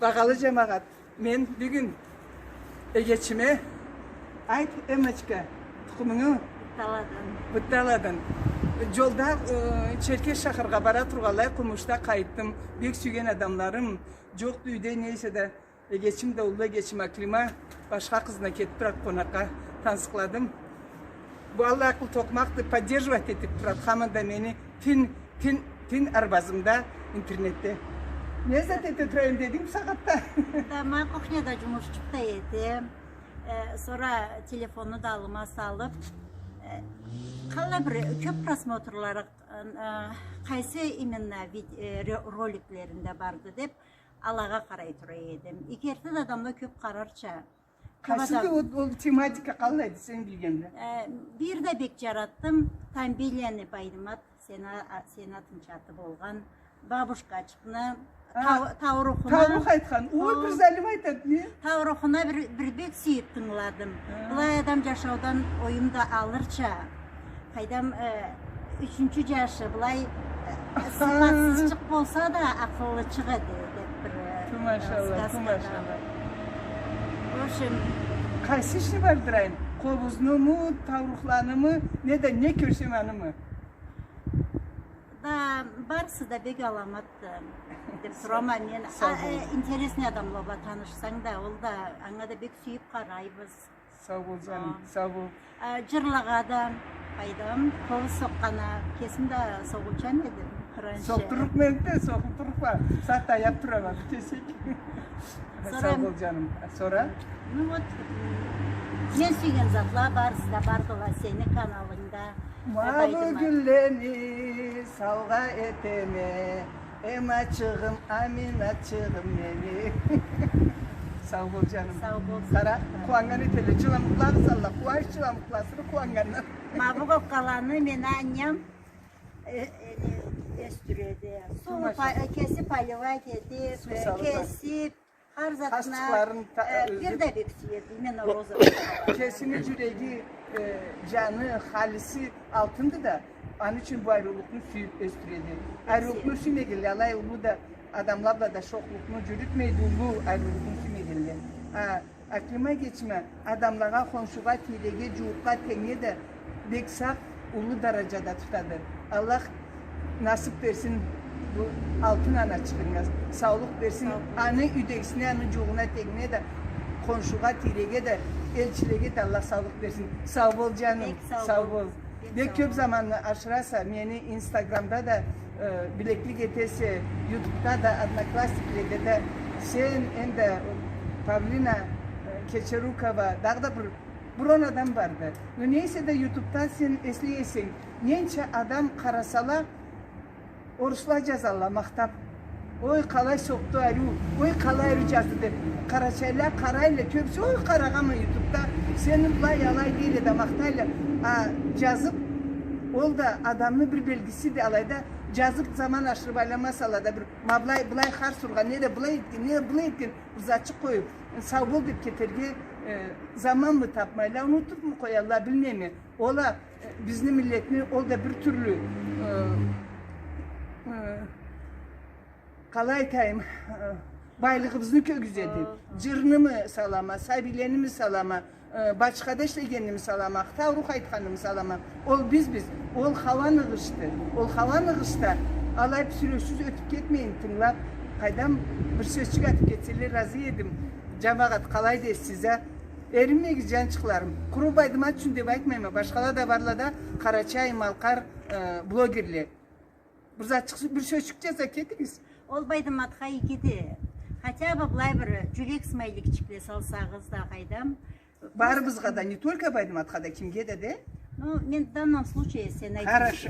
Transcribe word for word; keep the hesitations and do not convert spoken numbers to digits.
Багъалы джамагъат, мен бюгюн эгечиме, айт, Эммочка, тукъумунгу Бытталадан. Джолда, э, Черкес шахаргъа бара тургъанлай, Къумушда къайтдым. Бек сюйген адамларым джокъду юйде, не эсе да, эгечим да, уллу эгечим Аклима башха къызына кетип турады къонакъгъа, тансыкъладым. Бу Аллах акъыл токъмакъды, поддерживать этип турады хаманда мени, тин, тин, тин арбазымда, интернетде. Не зат эте турайым дединг бу сагъатда? Да, ма кухняда джумушчукъ да этем. Э, сора телефонну да аллыма салып, э, къалай бир кёп просмотрлары, э, къайсы именно вид-, э, ро-, роликлеринде барды деп, алагъа къарай тура эдим. Эгерде да адамла кёп къарарча. Къайсыды ол, ол тематика, къалайды сен билгенде? Э, бир да бек джаратдым. Тамбийланы Байдымат, сени а-, сени атынгча аты болгъан, бабушкачыкъны, а, тау-, таурухуна. Таурух айтхан. Ой, бир залим айтады, не? Таурухуна бир, бир бек сюйюп тынгыладым. Былай адам джашаудан оюм да алырча. Къайдам, э, ючюнчю джашы, былай, э, сыфатсызчыкъ болса да, акъыллычыкъ эди, деп бир, э, ту машалла, ту машалла. В общем, къайсы ишни бардырайым? Къобузнуму, таурухланымы, не да не кёрсем анымы? Да, барысы да бек аламатды, деп турама мен. А, э, интересный адамла бла танышсанг да, ол да, анга да бек сюйюп къарайбыз. Сау бол, джаным, сау бол. А, джырлагъа да, къайдам, къобуз сокъгъаннга, кесим да согъуучан эдим, къыранчы. Сокъдурукъма энтда, сокъдурукъма. Сагъат да аяп турама, бир кесек. Сора... Сау бол, джаным. А, сора? Ну вот, мен сюйген затла барысы да бардыла сени каналынгда. Ма бу гюллени саугъа этеме. Эммачыгъым, Аминатчыгъым мени. Сау бол, джаным. Сау бол. Къара, къууаннган этелле, джыламукъланы салалла, къууанч джыламукъласыны къууаннгандан. Ма бу къокъаланы мени анням, э, э, ёсдюреди. Сууну па-, э, кеси поливать этип, э, кесип, хар затына, э, бир да бек сюеди, именно роза. Кесини джюреги, э, джаны, халиси алтынды да, аны ючюн бу ариулукъну сюйюп ёсдюреди. Ариулукъну сюймегенле, алай уллу да адамла бла да шохлукъну джюрютмейди, уллу ариулукъну сюймегенле. А, Аклима эгечиме, адамлагъа, хоншугъа, тийреге, джууукъгъа, тенгнге да бек сакъ, уллу дараджада тутады. Аллах насып берсин бу алтын аначыгъынга, саулукъ берсин. Сау бол. Аны юйдегисине, аны джууугъуна, тенгине да, хоншугъа, тийреге да, элчилеге да Аллах саулукъ берсин. Сау бол, джаным. Бек сау бол. Сау бол. Бек сау бол. Бек кёп заманны ашыраса, мени Инстаграмда да, э, билеклик этесе, Ютубда да, Одноклассникледе да, сен, энди Павлина, э, Кечерукова, дагъыда бир, бир он адам барды. Но не эсе да Ютубда сен эслей эсенг, ненча адам къарасала, орусла джазалла, махтап. Ой, къалай сокъду ариу, ой, къалай ариу джазды деп. Къарачайла къарайла, кёбюсю, ой, къарагъанма Ютубда, сени былай, алай дейле да, махтайла. А джазып, ол да адамны бир белгисиди, алайда джазып заман ашырып айланмасала да, бир, ма былай, былай харс ургъан, не да былай этген, не да былай этген, бир затчыкъ къоюп, сау бол деп кетерге, э, заманмы тапмайла, унутупму къоялла, билмейме. Ол а, э, бизни миллетни, ол да бир тюрлю, э, э, къалай айтайым, э, байлыгъыбызны кёргюзеди. Джырнымы салама, сабийленимы салама, э, бачхада ишлегеними салама, таурух айтханымы салама. Ол бизбиз, ол хауа ныгъышды. Ол хауа ныгъышда алай бир сюрексиз ётюп кетмейин, тынгылап. Къайдам, бир сёзчюк атып кетселе, разы эдим. Джамагъат, къалай дейсиз а? Эринмегиз, джанчыкъларым. Къуру Байдымат ючюн деп айтмайма, башхала да барла да, къарачай-малкъар, э, блогерле. Бир затчыкъ, бир сёзчюк джаза кетигиз. Ол Байдыматха игиди. Хотя бы былай бир джюрек смайликчикле салсагъыз да, къайдам. Барыбызгъа да, не только Байдыматха да, кимге да де. Ну, мен в данном случае сен айтып... Хорошо.